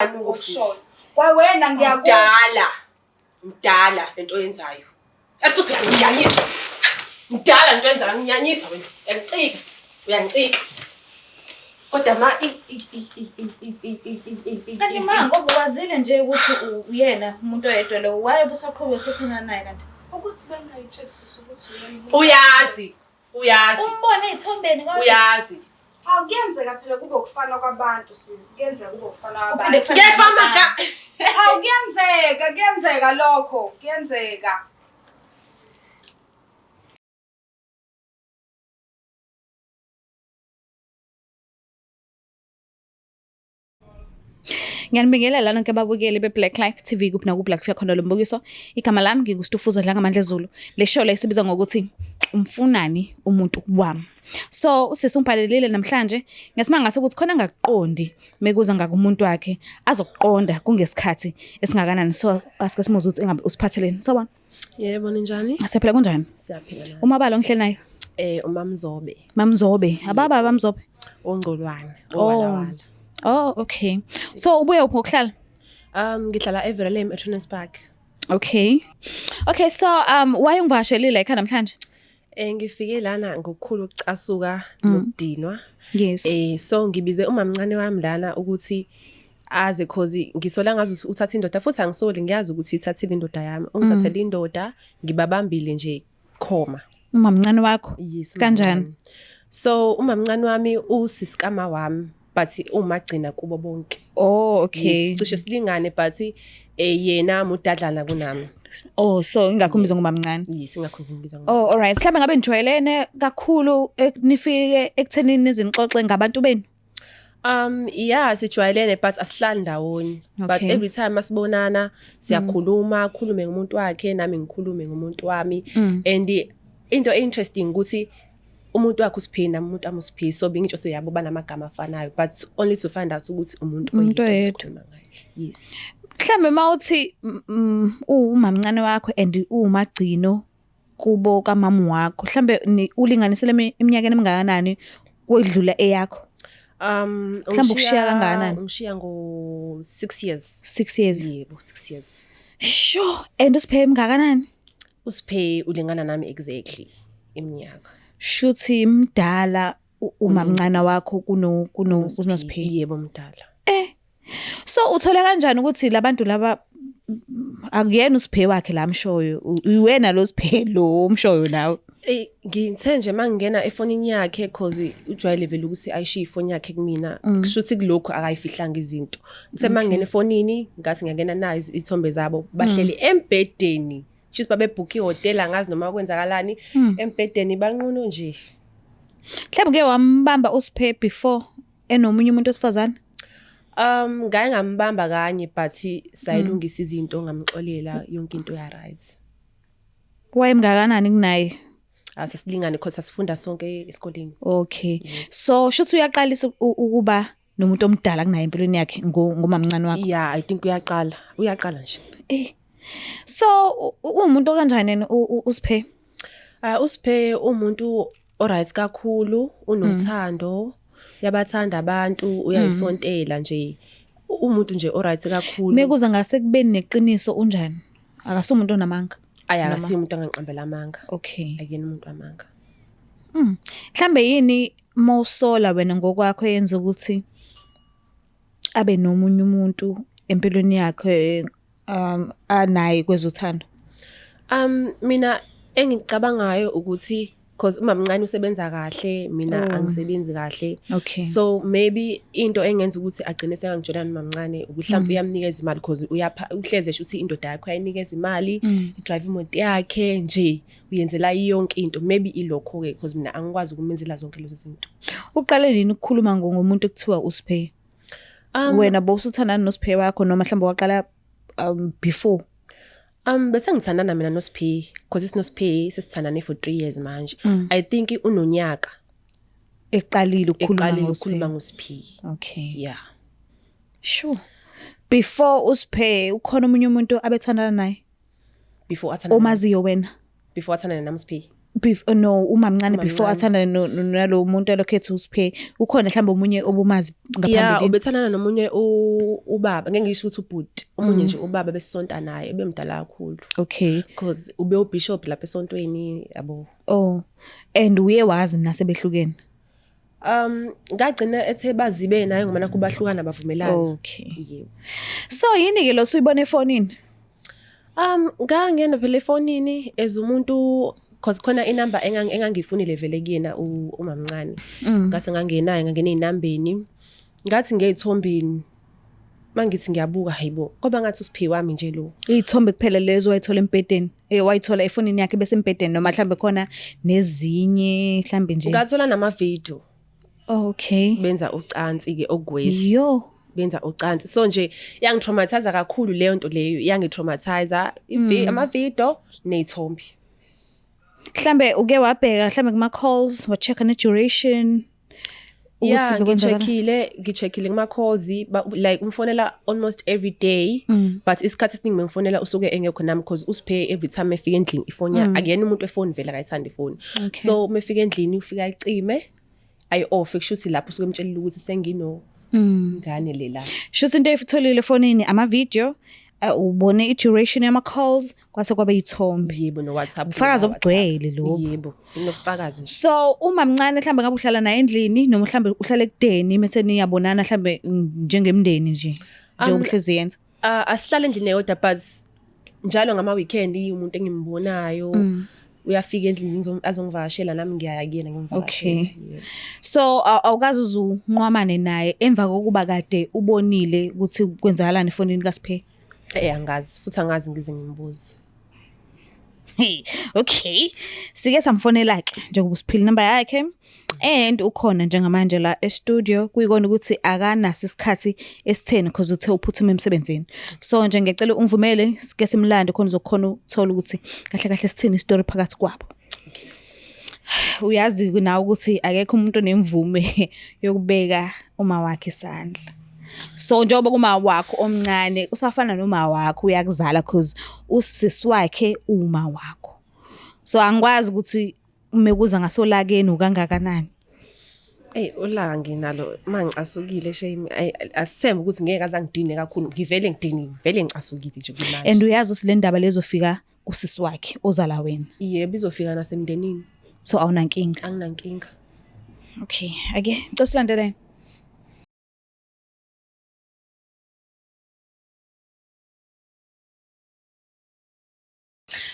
Okushoyo. Kwawena ngiyakudala. Mdala lento oyenzayo. Kanti futhi uyanginyanyisa. Mdala lento oyenzayo nginyanyisa wena. Uyangicika. Uyangicika. Kodwa ma i i i i i i i i i i Kanti ma ngoba wazile nje ukuthi uyena umuntu oyedwa lo waye busaqhubeka usefuna naye kanti. Ukuthi bengingayitsheli sisi ukuthi uyena. Uyazi. Uyazi. Umbone ey'thombeni kodwa. Uyazi. Hawu kuyenzeka phela kube ukufana kwabantu sisi. Kuyenzeka kube ukufana Kuphinde kwabantu. kufane Ngiyakufana nabantu. ka. Hawu kuyenzeka, kuyenzeka lokho. Kuyenzeka. Ngiyanibingelela nonke ababukeli be-Black Life TV kuphi nakuphi la kufika khona lo mbukiso. Igama lami nginguStufuza Dlangamandla Zulu. Le show le isibiza ngokuthi umfunani umuntu wami. So usisi ungibhalelile namhlanje ngesimanga sokuthi khona angakuqondi mekuza ngakumuntu wakhe azokuqonda kungesikhathi esingakanani. So asike simuze ukuthi engabe usiphatheleni. Sawubona. Yebo ninjani? Siyaphila kunjani? Siyaphila nathi. Umabala ongihleli naye. UMamzobe, Mamzobe. Ababa Mamzobe. ongcolwane, Oh. owalawala. Oh, okay. So ubuye uphi ngokuhlala? Ngihlala eVerelem eTrunes Park. Okay. Okay, so why ungivakashelile la ekhaya namhlanje? Ngifike lana ngokukhulu ukucasuka nokudinwa. Yes. So ngibize umamncane wami lana ukuthi aze cause ngisola ngazi ukuthi uthatha indoda futhi angisoli ngiyazi ukuthi ithathile indoda yami. Ungithathele indoda ngibabambile nje khoma. Umamncane wakho. Yes. Kanjani? Umamncane. So umamncane wami usisikama wami but umagcina kubo bonke. Oh, okay. Yes, cishe silingane but yena mudadlana kunami. Oh, so ingakho umbiza ngomamncane. Yes, ingakho ngimbiza ngo. Oh, all right. Mhlambe ngabe nijwayelene kakhulu nifike ekuthenini nizinixoxe ngabantu benu. Yeah, sijwayelene but asihlali ndawonye. But every time asibonana siyakhuluma, akhulume ngomuntu wakhe nami ngikhulume ngomuntu wami. And into interesting ukuthi umuntu wakhe usiphi nami umuntu wami usiphi so bengitsho siyabo banamagama afanayo but only to find out ukuthi umuntu Umuntu oyedwa oyedwa. esikhuluma ngaye. Yes. Mhlambe mawuthi uwumamncane wakho and uwumagcino kubo kamama wakho. Mhlambe ulinganisele eminyakeni emingakanani kwedlula eyakho? Mhlawumbe ukushiya kangakanani? Ungishiya ngo 6 years. 6 years. Yebo, 6 years. Sure. And usiphe emngakanani? Usiphe ulingana nami exactly iminyaka. Shuthi mdala umamncane wakho kuno kuno kunoSiphe. Yebo mdala. So uthola kanjani ukuthi labantu laba akuyena uSiphe wakhe la mshoyo, uwena lo Siphe lo umshoyo nawe. Ngithe nje mangingena efonini yakhe cause ujwayele vele ukuthi ayishiye ifoni yakhe kumina. Kusho ukuthi kulokhu akayifihlanga izinto. Ngithe mangingena efonini ngathi ngiyangena nayo izithombe zabo bahleli embhedeni. Shuthi babebhukhe ihhotela angazi noma kwenzakalani embhedeni banqunu nje. Mhlawumbe ke wambamba uSiphe before enomunye umuntu wesifazane? Ngake ngambamba kanye but sayilungisa izinto ngamxolela yonke into ya right. Wayemngakanani kunaye? Asasilingane cause sasifunda sonke esikoleni. Okay. So shuthi uyaqalisa ukuba nomuntu omdala kunaye empilweni yakhe ngomamncane wakho. Yeah, I think uyaqala. Uyaqala nje. So uwumuntu okanjani yena uSiphe? Usiphe umuntu oright kakhulu, unothando, uyabathanda abantu, uyayisontela nje. Umuntu nje oright kakhulu. Mekuza ngasekubeni neqiniso unjani? Akasumuntu onamanga. Ayi akasiye umuntu angangiqambela amanga. Okay. Akuyena umuntu wamanga. Mhlambe yini mawusola wena ngokwakho eyenza ukuthi abe nomunye umuntu empilweni yakhe anaye kwezothando? Mina engicabangayo ukuthi cause umamncane usebenza kahle, mina angisebenzi kahle. Okay. So maybe into engenza ukuthi agcine sengangijolana nomamncane ukuthi mhlawumbe uyamnikeza imali cause uyapha uhleze esho ukuthi indoda yakhe uyayinikeza imali, idrive imoto yakhe nje uyenzela yonke into. Maybe ilokho ke cause mina angikwazi ukumenzela zonke lezo zinto. Uqale nini ukukhuluma ngomuntu ekuthiwa uSiphe? Wena bowusuthandana noSiphe wakho noma mhlawumbe waqala before? Bese ngithandana mina noSiphe cause sinoSiphe sesithandane for 3 years manje. I think unonyaka eqalile ukukhuluma eqalile ngoSiphe. ukukhuluma ngoSiphe. Okay. Yeah. Sure. Before uSiphe ukhona omunye umuntu abethandana naye? Before athandana. Omaziyo wena? Before athandana nami uSiphe. No, umamncane before athandane nalo muntu alokhu ethi uSphe, ukhona mhlawumbe omunye obumazi ngaphambili? Yeah, ubethandana nomunye ubaba, ngeke ngisho ukuthi ubhuti, omunye nje ubaba besonta naye, ebemdala kakhulu. Okay. Because ube ubishop lapha esontweni, yabo. Oh. And uye wazi nasebehlukene? Ngagcina ethe bazibe naye ngoba nakho bahlukana bavumelana. Okay. Yebo. So yini ke lo suyibona efonini? Ngangena phela efonini as umuntu cause khona inamba engangifunile vele kuyena umamncane. Ngase ngangenayo ngangena ezinambeni. Ngathi ngeyithombeni mangithi ngiyabuka hayibo ngoba ngathi usiphiwe wami nje lo. Iy'thombe kuphela lezo wayithola embhedeni, wayithola efonini yakhe bese embhedeni noma mhlambe khona nezinye mhlambe nje. Ngathola nama video. Okay. Benza ucansi ke ogwesi. Yo. Benza ucansi. So nje yangitraumatize kakhulu leyo nto leyo, yangitraumatize ama video nezithombe. Mhlambe uke wabheka mhlambe kuma calls, wa check ne duration. Yeah, ngicheckile, ngicheckile kuma calls like umfonela almost every day but isikhathi esiningi ngimfonela usuke engekho nami because usiphe every time efika endlini ifoni akuyena umuntu efoni vele akayithanda ifoni. So uma efika endlini ufika ayicime ayi off kushuthi lapho usuke emtshelile ukuthi sengino ngane lela. Shuthi into eyitholile efonini ama video, ubone i duration yama calls kwase kwabe yithombe. Yebo, no WhatsApp. Ubufakazi obugcwele lobu. Yebo, inobufakazi. So uma mncane mhlambe ngabe uhlala naye endlini noma mhlambe uhlala ekudeni mase niyabonana mhlambe njengemndeni nje njengoba uhlezi yenza. Asihlale endlini eyodwa but njalo ngama weekend umuntu engimbonayo uyafika endlini azongivakashela nami ngiyaya kuyena ngimvakashela. Okay. So awukazi uzunqwamane naye emva kokuba kade ubonile ukuthi kwenzakalani efonini kaSiphe? Angazi futhi angazi ngize ngimbuze. Hey, okay. Sike samfonela ke njengoba usiphile number yakhe and ukhona njengamanje la e-studio kuyikona ukuthi akanaso isikhathi esitheni because uthe uphuthuma emsebenzini. So nje ngiyacela ungivumele sike simlande khona uzokhona ukuthola ukuthi kahle kahle sithini istory phakathi kwabo. Uyazi nawe ukuthi akekho umuntu onemvume yokubeka uma wakhe isandla. So njengoba kuma wakho omncane usafana noma wakho uyakuzala cause usisi wakhe uma wakho. So angikwazi ukuthi umekuza ngasolakeni ukangakanani. Ey ulaka nginalo mangicasukile shame asithembe ukuthi ngeke azangidine kakhulu ngivele ngidini vele ngicasukile nje kumanje. And uyazi ukuthi le ndaba lezofika kusisi wakhe ozala wena. Yebo izofika nasemndenini. So awunankinga. Anginankinga. Okay, ake ngicela silandelene.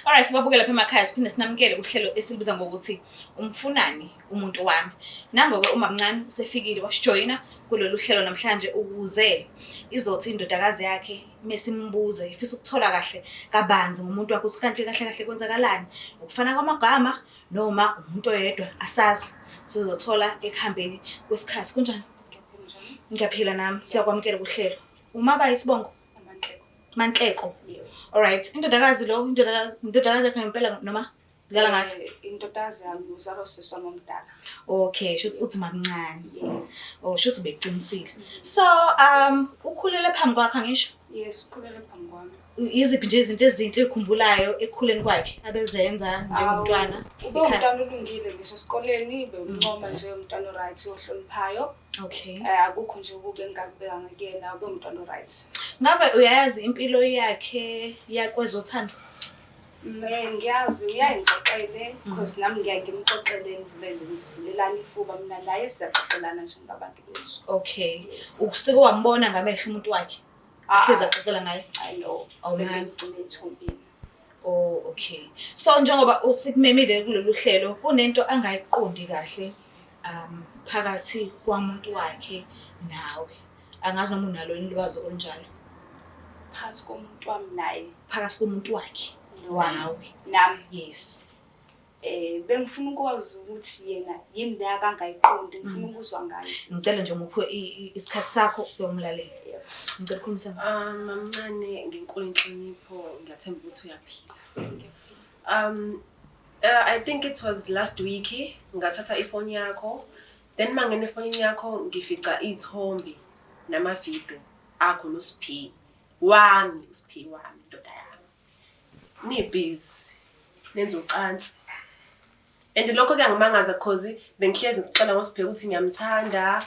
Alright, sibabuke lapha emakhaya siphinde sinamukele uhlelo esilubiza ngokuthi umfunani umuntu wami. Nangoke umamncane usefikile wasijoyina kulolu hlelo namhlanje ukuze izothi indodakazi yakhe mesimbuza ifisa ukuthola kahle kabanzi ngomuntu wakhe ukuthi kanti kahle kahle kwenzakalani, ukufana kwamagama noma umuntu oyedwa asazi. Sizothola ekuhambeni kwesikhathi. Kunjani? Ngiyaphila nami, siyakwamukela kuhlelo. Umaba isibongo? Manhleko. Alright, indodakazi lo, indodakazi, indodakazi yakho ngempela noma dlala ngathi? Indodakazi yami uzalwa usisi wami omdala. Okay, shuthi uthi mamncane. Oh, shuthi ubeqinisile. So, ukhulele phambi kwakhe ngisho? Yes, ukhulele phambi kwami. Iziphi nje izinto ezinhle oyikhumbulayo ekukhuleni kwakhe abezenza njengomntwana? Ube umntwana olungile ngisho esikoleni, bewumncoma nje umntwana oright ohloniphayo. Okay. Akukho nje ukube engingakubeka ngakuyena, ube umntwana oright. Ngabe uyayazi impilo yakhe yakwezothando? Ngiyazi, uyayingixoxele because nami ngiyaye ngimxoxele ngivule nje ngisivulelane ifuba mina naye siyaxoxelana nje ngabantu bethu. Okay. Usuke wambona ngamehlo umuntu wakhe? Hlezi axoxela ngaye? I know. Awumazi. Bengigcine ethombeni. Oh, okay. So njengoba usikumemile kulolu hlelo kunento angayiqondi kahle phakathi kwamuntu wakhe nawe. Angazi noma unalo yini ulwazi olunjalo. Phakathi komuntu wami naye. Phakathi komuntu wakhe nawe. Nami. Yes. Bengifuna ukwazi ukuthi yena yini le akangayiqondi, ngifuna ukuzwa ngaye. Ngicela nje umuphe isikhathi sakho uyomlalela. Ngicela ukukhulumisana. Mamncane ngenkulu inhlonipho ngiyathemba ukuthi uyaphila. I think it was last week ngathatha ifoni yakho, then mangena efonini yakho ngifica iy'thombe namavidiyo akho noSiphi wami, uSiphi wami indoda yami. Nibhizi nenza ucansi. And lokho kuyangimangaza cause bengihlezi ngikuxela ngoSibheka ukuthi ngiyamthanda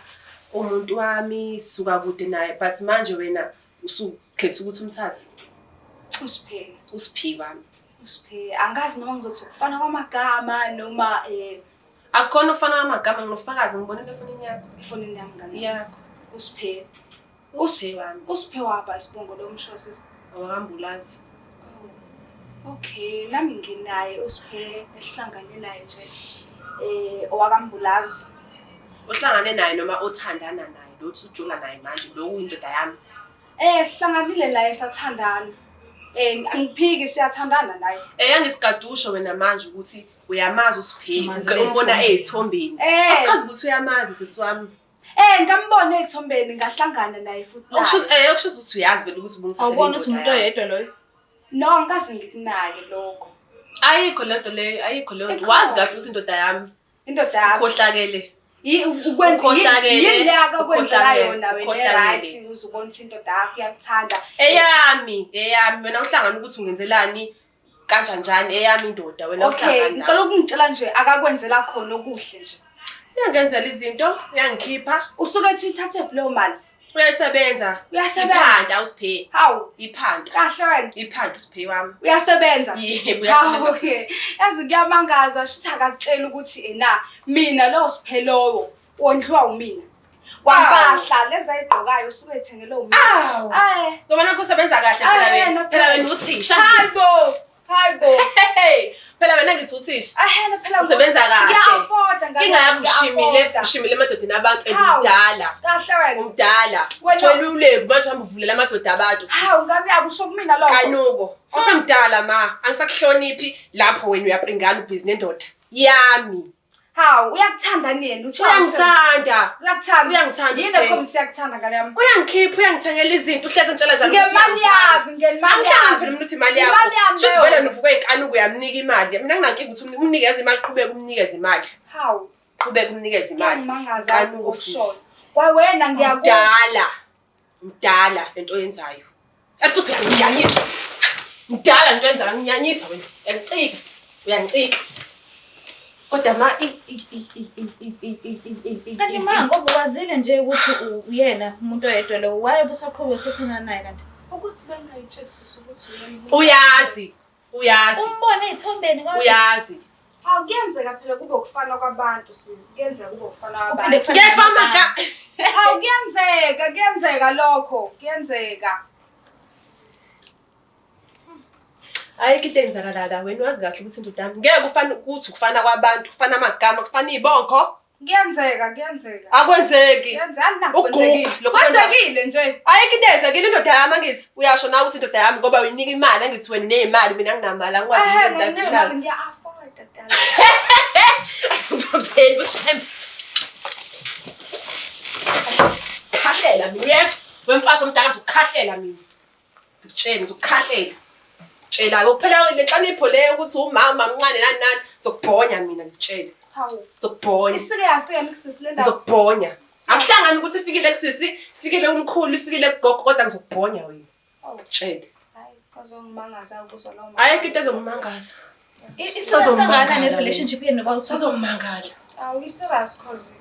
umuntu wami suka kude naye but manje wena usukhetha ukuthi umthathe. Usiphe. Usiphi wami. Usiphe. Angazi noma ngizothi ukufana kwamagama noma Akukhona ukufana kwamagama nginofakazi ngibonile efonini yakho. Efonini yami ngane. Yakho. Usiphe. Usiphe wami. Usiphe waba isibongo lo msho sisi. Awakambulazi. Okay, nami nginaye uSiphe esihlangane naye nje. Owakambulazi. Ohlangane naye noma othandana naye, lo othi ujola naye manje, lo uyindoda yami. Sihlanganile naye sathandana. Angiphiki siyathandana naye. Angisigadusho wena manje ukuthi uyamazi uSiphe, Umazi umbona ey'thombeni. ey'thombeni. Akuchazi ukuthi uyamazi sisi wami. Ngambona ey'thombeni ngahlangana naye futhi naye. Okusho ukuthi uyazi vele ukuthi ubungithathele Awuboni ukuthi indoda umuntu yami. oyedwa loyo? No, angikaze ngikunake lokho. Ayikho le nto leyo, ayikho leyo nto. Ikhona. Wazi kahle ukuthi indoda yami Indoda yakho. ukhohlakele. Ukhohlakele, Yini le akakwenzela ukhohlakele, yona wena ukhohlakele. right uzubona ukuthi indoda yakho iyakuthanda. Eyami, eyami wena uhlangana ukuthi ungenzelani kanjanjani eyami indoda wena Okay, uhlangana. ngicela ukungitshela nje akakwenzela khona okuhle nje. Uyangenzela izinto, uyangikhipha. Usuke ethi uyithathe leyo mali. Uyayisebenza. Uyasebenza. Iphanta usiphe. Hawu. Iphanta. Kahle wena. Iphanta usiphe wami. Uyasebenza. Yebo, Hawu, uyasebenza. okay. Yazi kuyamangaza shuthi akakutshela ukuthi ena mina lo Siphe lowo wondliwa umina. Kwampahla lezi ayigqokayo usuke ethengele umina. Awu. Eh. Ngoba nakho usebenza kahle phela Eh, wena. no, Phela wena uthisha. Hayibo. Hayibo. Hey, phela wena ngithi uthisha. Ahena phela Usebenza kahle. Ngiya-afforda ngane. Inkinga yakho ushimile, ngiya-afforda. ushimile emadodeni abantu and Hawu. umdala. Kahle wena. Umdala. Wena- Ugcwele ulebu manje uhamba uvulela amadoda abantu. sis. Hawu ngabe akusho kumina lokho. Kanuko. Usemdala ma, angisakuhloniphi lapho wena uyapringana ubhizi nendoda. Yami. Hawu uyakuthanda yena uthi Uyangithanda. Uyakuthanda. Uyangithanda, Yini Siphe. ekhombisa uyakuthanda ngane yami? Uyangikhipha, uyangithengela izinto, uhlezi ngitshela njalo ukuthi Ngemali uyangithanda. yami, ngemali Angihlangani yami. phela mina ukuthi imali yakho. Imali yami Shuthi leyo. vele nuvuka inkanuko uyamnika imali. Mina nginankinga ukuthi umnikeze imali, qhubeka umnikeze imali. Hawu. Qhubeka umnikeze imali. Kuyangimangaza Kanuko okushoyo. sis. Kwawena ngiyaku Mdala. Mdala lento oyenzayo. Kanti futhi uyanginyanyisa. Mdala lento oyenzayo, uyanginyanyisa wena. Uyangicika. Uyangicika. Kodwa ma i i i i i i i i i i i Kanti ma ngoba wazile nje ukuthi uyena umuntu oyedwa lo, why ubusaqhubeka usethandana naye kanti? Ukuthi bengayitsheli sisi ukuthi uyena. Uyazi. Uyazi. Umbone ey'thombeni kodwa. Uyazi. Hawu kuyenzeka phela kube ukufana kwabantu sisi, kuyenzeka kube ukufana Kuphinde kwabantu. kufane Ngeke namagama. Hawu kuyenzeka, kuyenzeka lokho, kuyenzeka. Ayikho into eyenzakalayo la, wena wazi kahle ukuthi indoda yami ngeke ufane ukuthi ukufana kwabantu, kufana amagama, kufana iy'bongo. Kuyenzeka, kuyenzeka. Akwenzeki. Kuyenzeka, Ukuguga, akwenzekile. lokhu kwenza- Kwenzekile nje. Ayikho into eyenzekile indoda yami angithi. Uyasho nawe ukuthi indoda yami ngoba uyinika imali angithi wena uney'mali mina anginamali angikwazi Ehhe, ukunikeza nginika imali. imali ngiya-afforda dala. Phela ushembe. Khahlela mina uyezwa? Wemfazi omdala uzokukhahlela mina. Ngikutshela ngizokukhahlela. Tshela ke kuphela le nhlonipho leyo ukuthi umama mncane nani nani ngizokubhonya mina ngikutshele. Hawu. Ngizokubhonya. Isike yafika nikusisi le ndawo. Ngizokubhonya. Akuhlangani ukuthi ifikile kusisi, ifikile umkhulu, ifikile kugogo kodwa ngizokubhonya wena. Hawu. Ngikutshele. Hayi, bazongimangaza ukuzwa lowo Ayikho into ezokumangaza. Iserious kangakanani relationship yenu noba uthi? Usazomangala. Awu i-serious cause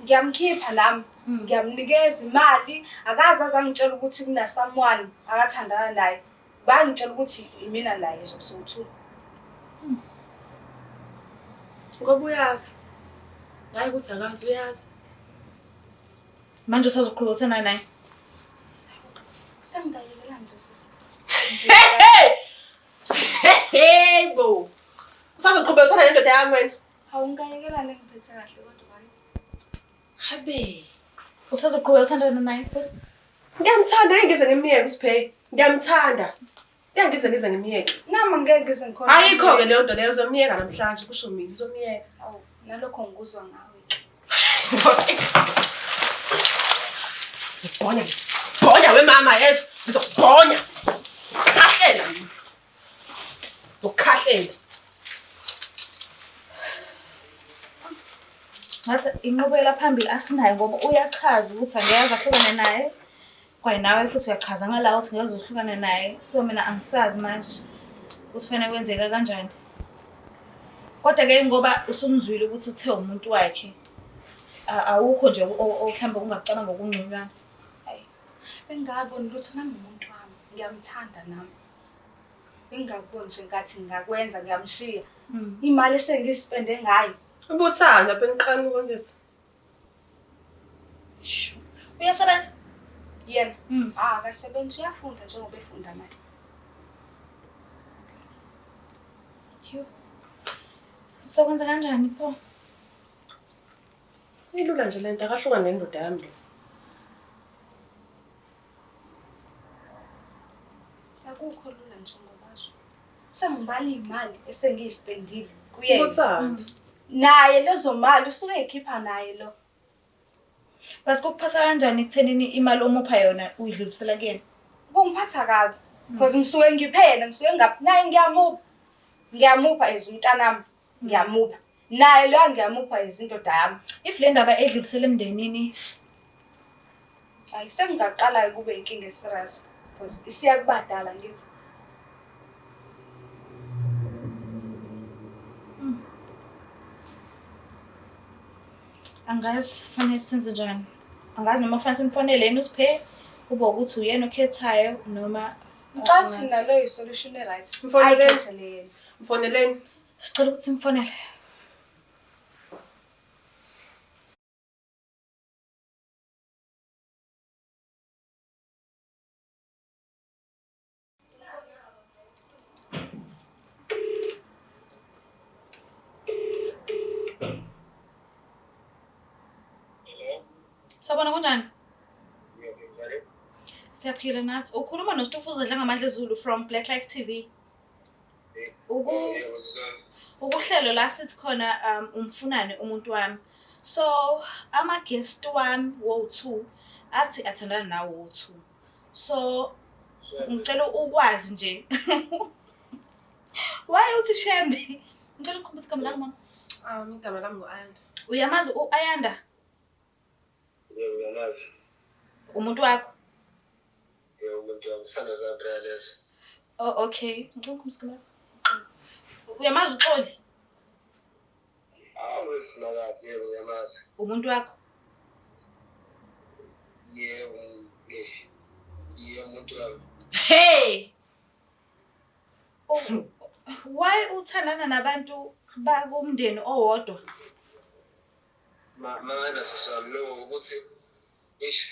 ngiyamkhipha nami, ngiyamnikeza imali, akaze aze angitshela ukuthi kuna someone akathandana naye. Bangitshela ukuthi imina naye nje sowu-two. Ngoba uyazi. Hayi ukuthi akazi uyazi. Manje usazoqhubeka uthandana naye? Sengingayekela nje sisi. Hey! Hey bo. Usazoqhubeka uthanda nendoda yami wena? Hawu ngingayekela ngiphethe kahle kodwa hayi. Habe. Usazoqhubeka uthandana naye futhi? Ngiyamthanda ngeke ngize ngimyeke uSiphe. Ngiyamthanda. Ngeke ngize ngize ngimyeke. Nami ngeke ngize ngikhona. Ayikho ke leyo nto leyo uzomyeka namhlanje kusho mina uzomyeka. Awu nalokho ngikuzwa ngawe. Ngizokubhonya ngizokubhonya we mama yethu ngizokubhonya. Khahlela mina. Ngizokukhahlela. Ngathi inqubekela phambili asinayo ngoba uyachaza ukuthi angeke aze ahlukane naye. Kwaye nawe futhi uyachaza ngala ukuthi ngeke uze uhlukane naye. So mina angisazi manje ukuthi kufanele kwenzeka kanjani. Kodwa-ke ngoba usumzwile ukuthi uthe umuntu wakhe, awukho nje mhlawumbe ongakucabanga okungconywana. Hayi. Bengingaboni lutho nami umuntu wami. Ngiyamthanda nami. Bengingakuboni nje ngathi ngingakwenza ngiyamshiya. Imali esengiyispende ngayo. Ubuthanda phela iqhamuka ngithi. Sho. Uyasebenza? Yena. Ah, akasebenzi uyafunda njengoba efunda naye. Yho. Sokwenza kanjani pho? Ilula nje lento akahlukane nendoda yami lo. Akukho lula njengoba sengibala iy'mali esengiyispendile kuyena. Ubuthanda. Naye lezo mali usuke eyikhipha naye lo. But kukuphatha kanjani ekuthenini imali omupha yona uyidlulisela kuyena? Kungiphatha kabi. Because ngisuke ngiphe yena, ngisuke ngaphi naye ngiyamupha. Ngiyamupha as umntanami, ngiyamupha. Naye lo ngiyamupha as indoda yami. If le ndaba edlulisela emndenini, Hayi sengingaqala kube inkinga eserious because isiya kubadala ngithi. Angazi fanele senze njani. Angazi noma fanele simfonele yena uSiphe, kube ukuthi uyena okhethayo noma Ngicabanga ukuthi naleyo i-solution e-right. Mfoneleni. Ayikhethele yena. Mfoneleni. Sicela ukuthi simfonele. Sawubona kunjani? Siyaphila nathi. Ukhuluma noStufuza Dlangamandla Zulu from Black Life TV. Ukuhlelo la sithi khona umfunani umuntu wami. So ama guest wami wo2 athi athandana nawo wo2. So ngicela ukwazi nje. Why uthi Shembe? Ngicela ukukhumbuza igama lakho mama. Igama lami ngu-Ayanda. Uyamazi u-Ayanda? Yebo, ngiyamazi. Umuntu wakho? Yebo, umuntu wami, isithando sami phela leso. Oh, okay. Ngicela ukukhumbuza igama lakho. Uyamazi uXoli? Awu, Simakade, yebo, ngiyamazi. Umuntu wakho? Yebo, ngisho. Yebo, umuntu wami. Hey! Oh, why uthandana nabantu bakumndeni owodwa? Mana sisi wami, no, ukuthi ish.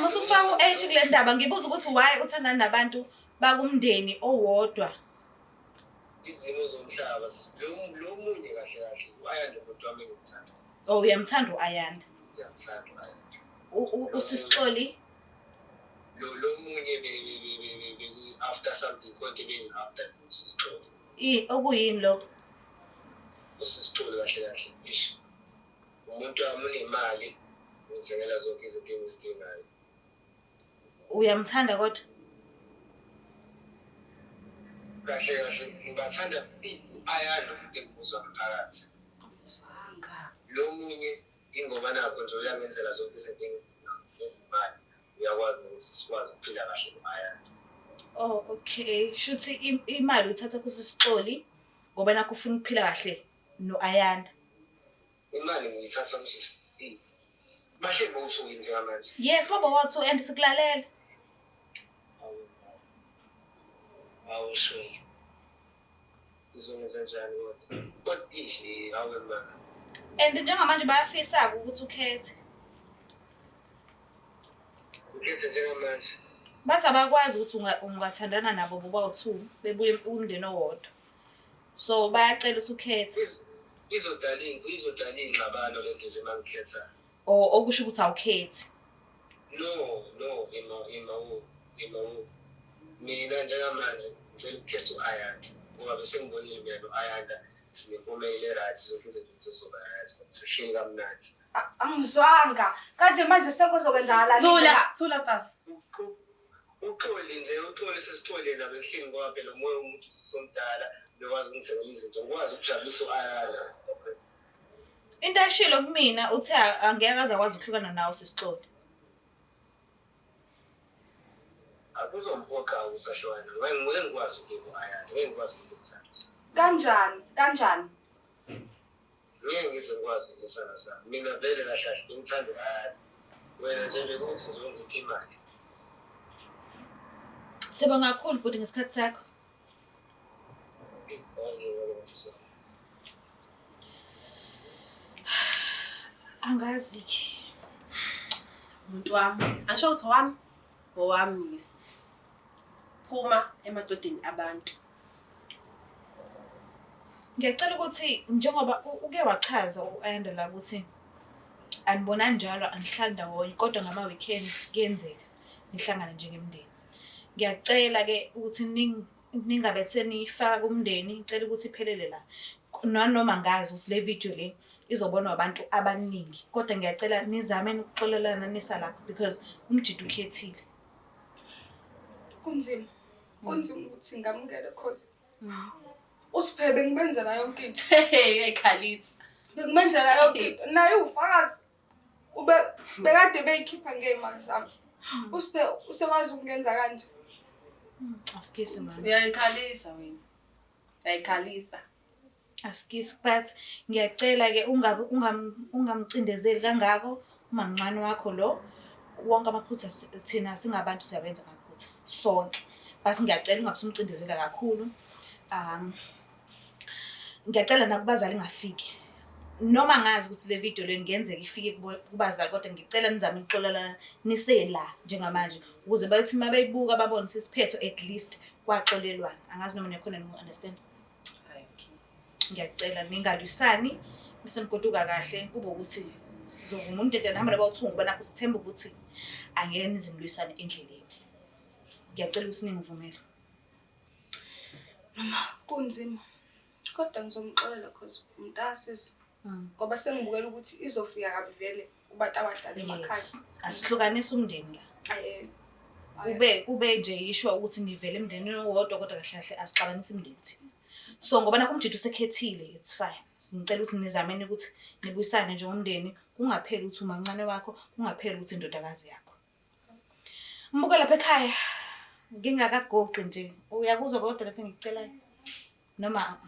Musukufaka u-H kule ndaba, ngibuza ukuthi why uthandana nabantu bakumndeni owodwa? Izimo zomhlaba, lo munye kahle kahle, u-Ayanda umuntu wami engimthanda. Oh, uyamthanda u-Ayanda? Ngiyamthanda u-Ayanda. USisixoli? Lo munye after something, konke bengi-after uSisixoli. Okuyini lokho? USisixoli kahle kahle, ish. Umuntu wami unemali, ngithengela zonke izinto engizidingayo. Uyamthanda kodwa? Kahle kahle ngibathanda u-Ayanda umuntu engimuzwa ngaphakathi. Lo munye ingoba nakho nje uyangenzela zonke izinto engizidingayo ngezimali. Uyakwazi ukuthi sikwazi ukuphila kahle no-Ayanda. Oh, okay. Shuthi imali uyithatha kuSisixoli ngoba nakho ufuna ukuphila kahle no-Ayanda. Imali ngiyithatha kuSisixoli. Bahle bowusuke njengamanje. Yes, baba wathu and sikulalela. Awushwele. Ngizokwenza njani kodwa? Kodwa ish, awe ma. And njengamanje bayafisa ukuthi ukhethe. Ukhethe njengamanje. Bathi abakwazi ukuthi ungathandana nabo bobawu-2 bebuye umndeni owodwa. So bayacela ukuthi ukhethe. Izodala ingxabano le nto nje mangikhetha. Or okusho ukuthi awukhethi. No, ima. Mina njengamanje ngicela ukukhetha u-Ayanda ngoba bese ngibonile mina no-Ayanda sinempumelelo e-right, zonke izinto zizoba right, sihleli kamnandi. Angizwanga. Kanti manje sekuzokwenzakalani? Thula, thula mfasi. Uxoli nje, uxoli sesixolile nabo ehleli ngoba phela umoya womuntu usomdala, bekwazi ukungithengela izinto, ngikwazi ukujabulisa u-Ayanda. Into eshilo kumina uthe angeke aze akwazi ukuhlukana nawe Sisixoli. Akuzomphoqa ukuthi ahlukane, ngeke ngikwazi ukuyeka u-Ayanda, ngeke ngikwazi ukuyeka isithando. Kanjani? Kanjani? Ngeke ngize ngikwazi ukulwisana sami. Mina vele kahle kahle bengithanda u-Ayanda. Wena nje bekuthi nje ungiphe imali. Sibonga kakhulu bhuti ngesikhathi sakho. Angazi ke. Umuntu wami, angisho ukuthi owami, owami ngisisi. Phuma emadodeni abantu. Ngiyacela ukuthi njengoba uke wachaza u-Ayanda la ukuthi anibonani njalo anihlali ndawonye kodwa ngama-weekends kuyenzeka nihlangane njengemndeni. Ngiyacela-ke ukuthi ningabe seniyifaka kumndeni, ngicela ukuthi iphelele la. Nanoma ngazi ukuthi le video le izobonwa abantu abaningi kodwa ngiyacela nizame ukuxolelana nisalapho because umjita ukhethile. Kunzima. Kunzima ukuthi ngamukele cause uSiphe bengimenzela yonke into. Hey, uyayikhalisa. Bengimenzela yonke into. Naye uwufakazi. Ube bekade beyikhipha ngey'mali zami. USiphe usekwazi ukungenza kanje. Asikisi mama. Uyayikhalisa wena. Uyayikhalisa. Asikisi but ngiyacela ke ungabe ungamcindezeli kangako umamncane wakho lo wonke amaphutha thina singabantu siyawenza amaphutha sonke but ngiyacela ungabe usumcindezela kakhulu ngiyacela nakubazali ingafiki noma ngazi ukuthi le video le ngenzeka ifike kubazali kodwa ngicela nizame ukuxolelana nisela njengamanje ukuze bathi uma beyibuka babone ukuthi isiphetho at least kwaxolelwana angazi noma niyakhona niku-understand. Ngiyacela ningalwisani bese nigoduka kahle kube ukuthi sizovuma umdedane nihambe nabawu-two ngoba nakho sithemba ukuthi angeke nize nilwisane endleleni. Ngiyacela ukuthi ningivumele. Noma kunzima kodwa ngizomxolela cause umntakasisi ngoba sengibukela ukuthi izofika kabi vele kubantu abadala emakhaya. Yes. Asihlukanisi umndeni la. Aye. Kube nje yishwa ukuthi nivele emndenini owodwa kodwa kahle kahle asixabanisi imindeni thina. So ngoba nakho umjita usekhethile it's fine. Ngicela ukuthi nizameni ukuthi nibuyisane njengomndeni kungapheli ukuthi umamncane wakho kungapheli ukuthi indodakazi yakho. Mbuka lapha ekhaya ngingakagoqi nje uyakuzwa kodwa lapha engikucelayo noma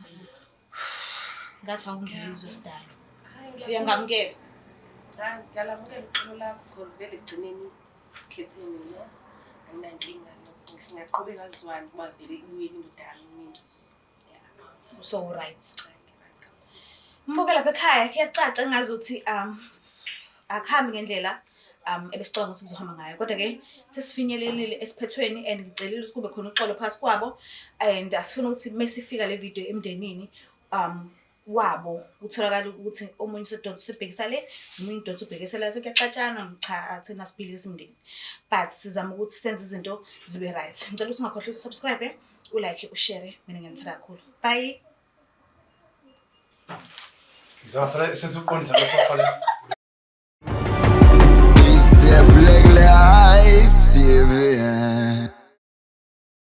ngathi awungizwe sidalo. Uyangamukela? Hayi, ngiyalamukela uxolo lakho because vele ekugcineni ukhethe mina. Anginankinga lokho. Singaqhubeka sizwane kuba vele ibuyele indoda yami mina. So, yeah. So right. Hayi, ngi-right kakhulu. Mbuka lapha ekhaya kuyacaca ngazuthi akuhambi ngendlela ebesicabanga ukuthi kuzohamba ngayo kodwa ke sesifinyelelile esiphethweni and ngicelile ukuthi kube khona uxolo phakathi kwabo and asifuna ukuthi mesifika le video emndenini wabo kutholakala ukuthi omunye usedonsa usebhekisa le nomunye udonsa ubhekisa la sekuyaxatshana cha thina sibhilisa imndeni but sizama ukuthi senze izinto zibe right. Ngicela ukuthi ungakhohlwa ukuthi subscribe, ulike, ushare. Mina ngiyanithanda kakhulu. Bye. Mzala sesiqondisa leso.